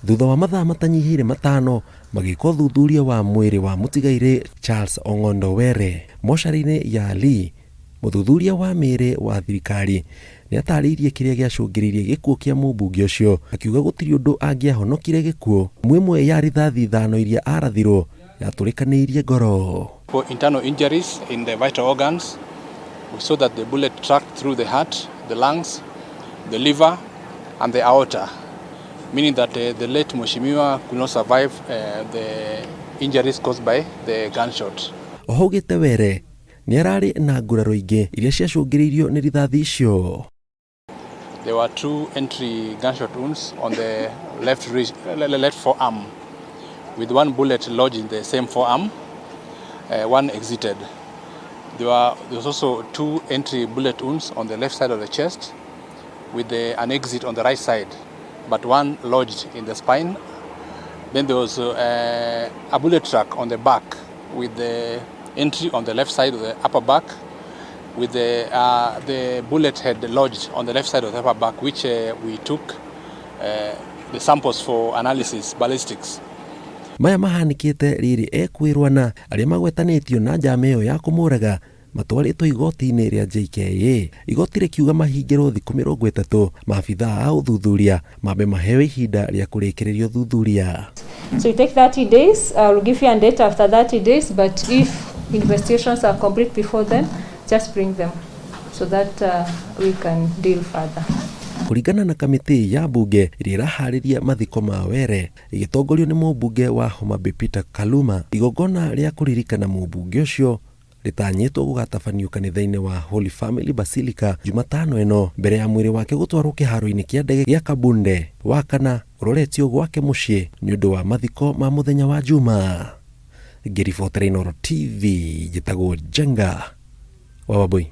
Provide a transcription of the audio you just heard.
Thutha wa mathaa matanyihĩire 5 magĩka ũthuthuria wa mwĩrĩ wa mũtigairĩ Charles Ong'ondo Were mocarĩ-inĩ ya Lee. Mũthuthuria wa mĩĩrĩ wa thirikari nĩ atarĩirie kĩrĩa gĩacũngĩrĩirie gĩkuũ kĩa mũmbunge ũcio, akiuga gũtirĩ ũndũ angĩahonokire gĩkuũ. Ĩmwe ya rithathi 5 iria arathirwo yatũrĩkanĩirie ngoro. For internal injuries in the vital organs, we saw that the bullet tracked through the heart, the lungs, the liver, and the aorta, meaning that the late Mheshimiwa could not survive the injuries caused by the gunshot. Oho augĩte Were nĩ ararĩ na nguraro ingĩ iria ciacũngĩrĩirio nĩ rithathi icio. There were 2 entry gunshot wounds on the left wrist, left forearm, with 1 bullet lodged in the same forearm, 1 exited. There was also 2 entry bullet wounds on the left side of the chest, with an exit on the right side, but 1 lodged in the spine. Then there was a bullet track on the back, with the entry on the left side of the upper back, with the bullet head lodged on the left side of the upper back, which we took the samples for analysis, ballistics. Maya mahanĩkĩte rĩrĩ ekwĩrwo na arĩa magwetanĩtio na njama ĩyo ya kũmũraga matwarĩtwo igoti-inĩ rĩa JKIA. Igoti rĩkiuga mahingĩrwo thikũ 30, maabithaa a ũthuthuria mambe maheo ihinda rĩa kũrĩkĩrĩria ũthuthuria. So you take 30 days, I will give you a date after 30 days, but if investigations are complete before then, just bring them so that we can deal further. Kũringana na kamĩtĩ ya mbunge ĩrĩa ĩraharĩria mathiko ma Were ĩgĩtongorio nĩ mũmbunge wa Homa Bay Peter Kaluma, igongona rĩa kũririkana mũmbunge ũcio rĩtanyĩtwo gũgatabanio kanitha-inĩ wa Holy Family Basilica Jumatano ĩno, mbere ya mwĩrĩ wake gũtwarwo kĩharo-inĩ kĩa ndege gĩa Kabunde Wakana ũroretio gwake mũciĩ nĩ ũndũ wa mathiko ma mũthenya wa Juma. Ngĩribotera Inooro TV, njĩtagwo Njenga wa Wambui.